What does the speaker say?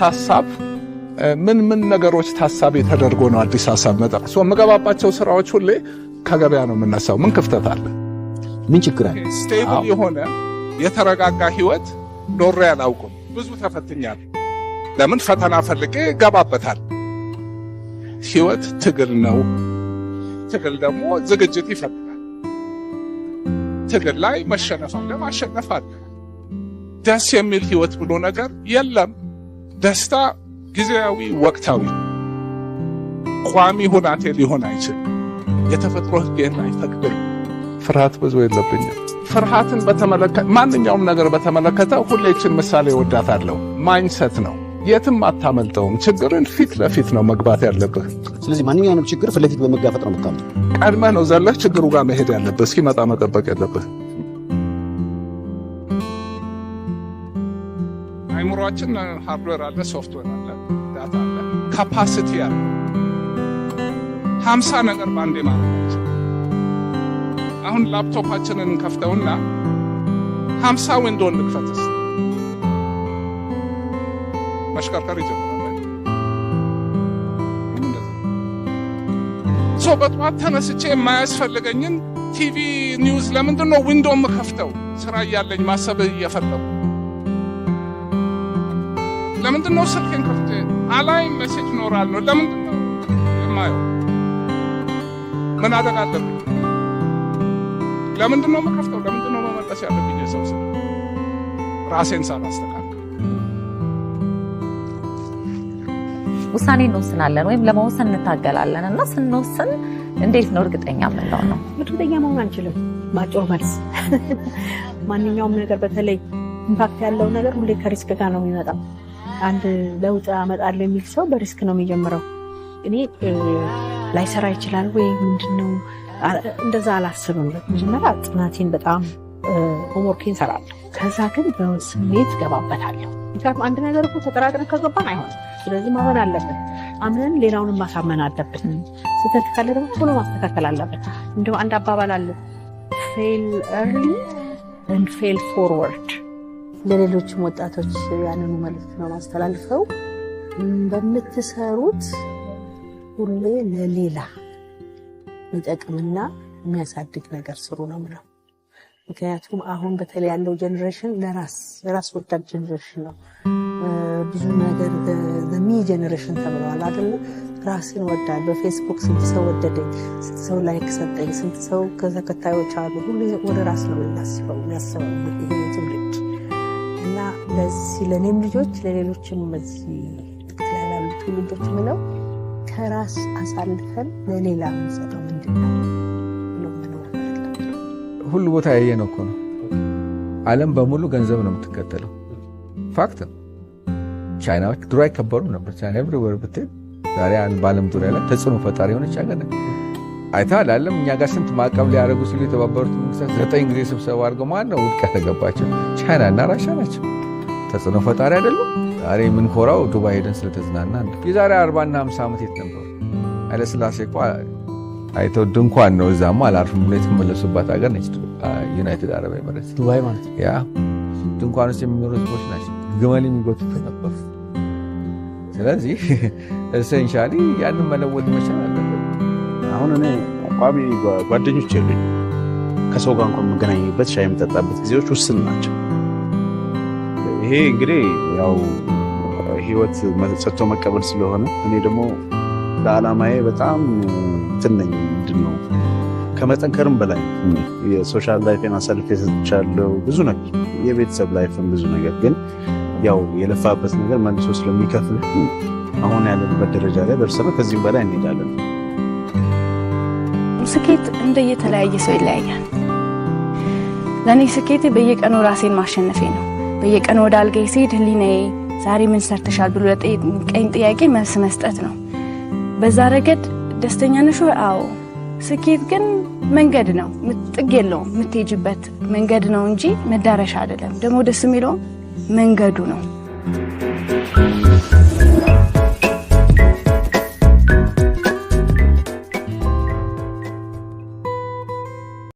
ሀሳብ ምን ምን ነገሮች ታሳቢ ተደርጎ ነው አዲስ ሀሳብ መጣ? So የምገባባቸው ስራዎች ሁሌ ከገበያ ነው የምነሳው። ምን ክፍተት አለ? ምን ችግር አለ? Stable የሆነ የተረጋጋ ህይወት ኖሬ አላውቅም። ብዙ ተፈትኛል። ለምን ፈተና ፈልጌ ገባበታል። ህይወት ትግል ነው። ትግል ደግሞ ዝግጅት ይፈልጋል። ትግል ላይ መሸነፍ አለ፣ ማሸነፍ አለ። ደስ የሚል ህይወት ብሎ ነገር የለም። ደስታ ጊዜያዊ፣ ወቅታዊ፣ ቋሚ ሁናቴ ሊሆን አይችልም። የተፈጥሮ ህግ አይፈቅድም። ፍርሃት ብዙ የለብኝም። ፍርሃትን በተመለከተ፣ ማንኛውም ነገር በተመለከተ ሁሌችን ምሳሌ እወዳታለሁ። Mindset ነው። የትም አታመልጠውም። ችግርን ፊት ለፊት ነው መግባት ያለብህ። ስለዚህ ማንኛውንም ችግር ፊት ለፊት በመጋፈጥ ነው የምታምነው። ቀድመህ ነው ዘለህ ችግሩ ጋር መሄድ ያለብህ። እስኪመጣ መጠበቅ ያለብህ። አይምሯችን hardware አለ፣ ሶፍትዌር አለ፣ data አለ፣ capacity አለ። 50 ነገር በአንዴ ማለት ነው። አሁን ላፕቶፓችንን እንከፍተውና 50 window እንክፈትስ መሽከርከር ይጀምራል። So በጠዋት ተነስቼ የማያስፈልገኝን TV news ለምንድን ነው window የምከፍተው? ስራ እያለኝ ማሰብ እየፈለጉ ለምንድን ነው ስልኬን ከፍቼ አላይም? Message ኖራል ነው ለምንድን ነው የማየው? ምን አደጋ አለብኝ? ለምንድን ነው የምከፍተው? ለምንድን ነው መመለስ ያለብኝ የሰው ስልክ ራሴን ሳላስተካክል? ውሳኔ እንወስናለን ወይም ለመወሰን እንታገላለን እና ስንወስን እንዴት ነው እርግጠኛ የምንሆነው? እርግጠኛ መሆን አንችልም። ባጭሩ መልስ ማንኛውም ነገር በተለይ impact ያለው ነገር ሁሌ ከ risk ጋር ነው የሚመጣው። አንድ ለውጥ አመጣለሁ የሚል ሰው በ risk ነው የሚጀምረው። እኔ ላይሰራ ይችላል ወይ ምንድነው እንደዛ አላስብም። መጀመሪያ ጥናቴን በጣም homework ኤን እሰራለሁ። ከዛ ግን በስሜት ገባበታለሁ። ምክንያቱም አንድ ነገር እኮ ተጠራጥረን ከገባን አይሆንም። ስለዚህ ማመን አለብን። አምነን ሌላውንም ማሳመን አለብን። ስህተት ካለ ደግሞ ቶሎ ማስተካከል አለብን። እንደው አንድ አባባል አለ፣ "Fail early and fail forward።" ለሌሎችም ወጣቶች ያንኑ መልዕክት ነው ማስተላልፈው። በምትሰሩት ሁሌ ለሌላ የሚጠቅምና የሚያሳድግ ነገር ስሩ ነው የምለው። ምክንያቱም አሁን በተለይ ያለው generation ለራስ ራስ ወዳድ generation ነው። ብዙ ነገር me generation ተብለዋል አይደለ? ራስን ወዳድ፣ በፌስቡክ ስንት ሰው ወደደኝ፣ ስንት ሰው like ሰጠኝ፣ ስንት ሰው ከተከታዮች አሉ። ሁሉ ወደ ራስ ነው የሚያስበው ይሄ ትውልድ። እና ለዚህ ለእኔም ልጆች ለሌሎችም በዚህ ላይ ላሉ ትውልዶች ምለው ከራስ አሳልፈን ለሌላ የምንሰጠው ምንድን ነው ብሎ መኖር። ሁሉ ቦታ ያየነው እኮ ነው። ዓለም በሙሉ ገንዘብ ነው የምትከተለው። Fact ነው። ቻይናዎች ድሮ አይከበሩም ነበር። ቻይና everywhere ብትሄድ ዛሬ በዓለም ዙሪያ ላይ ተጽዕኖ ፈጣሪ የሆነች ሀገር ነች። አይተሃል። ዓለም እኛ ጋር ስንት ማዕቀብ ሊያደርጉ ሲሉ የተባበሩት መንግስታት 9 ጊዜ ስብሰባ አድርገው ማን ነው ውድቅ ያደረገባቸው? ቻይና እና ራሻ ናቸው። ተጽዕኖ ፈጣሪ አይደሉም? ዛሬ የምንኮራው ዱባይ ሄደን ስለተዝናና ነው። የዛሬ 40ና 50 ዓመት የት ነበሩ? ኃይለሥላሴ እኮ አይተው ድንኳን ነው እዛማ አላርፍም ብሎ የተመለሱባት ሀገር ነች ዩናይትድ አረብ ኤሚሬትስ። ዱባይ ማለት ነው። ያ ድንኳን ውስጥ የሚኖሩ ህዝቦች ናቸው። ግመል የሚጎትቱ ነበሩ። ስለዚህ essentially ያንን መለወጥ መቻል አለበት። አሁን እኔ ቋሚ ጓደኞች የሉኝም። ከሰው ጋር እንኳን የምገናኝበት ሻይ የምጠጣበት ጊዜዎች ውስን ናቸው። ይሄ እንግዲህ ያው ህይወት ሰጥቶ መቀበል ስለሆነ እኔ ደግሞ ለዓላማዬ በጣም እንትን ነኝ። ምንድን ነው ከመጠንከርም በላይ የ social life ኤን አሳልፌ ሰጥቻለሁ። ብዙ ነገር የቤተሰብ life ን ብዙ ነገር፣ ግን ያው የለፋበት ነገር መልሶ ስለሚከፍል አሁን ያለንበት ደረጃ ላይ ደርሰናል። ከዚህም በላይ እንሄዳለን። ስኬት እንደየተለያየ ሰው ይለያያል። ለእኔ ስኬቴ በየቀኑ ራሴን ማሸነፌ ነው። በየቀኑ ወደ አልጋዬ ስሄድ ህሊናዬ ዛሬ ምን ሰርተሻል ብሎ ለጠየቀኝ ጥያቄ መልስ መስጠት ነው። በዛ ረገድ ደስተኛ ነሽ ወይ? አዎ። ስኬት ግን መንገድ ነው፣ ጥግ የለውም። የምትሄጅበት መንገድ ነው እንጂ መዳረሻ አይደለም። ደግሞ ደስ የሚለው መንገዱ ነው።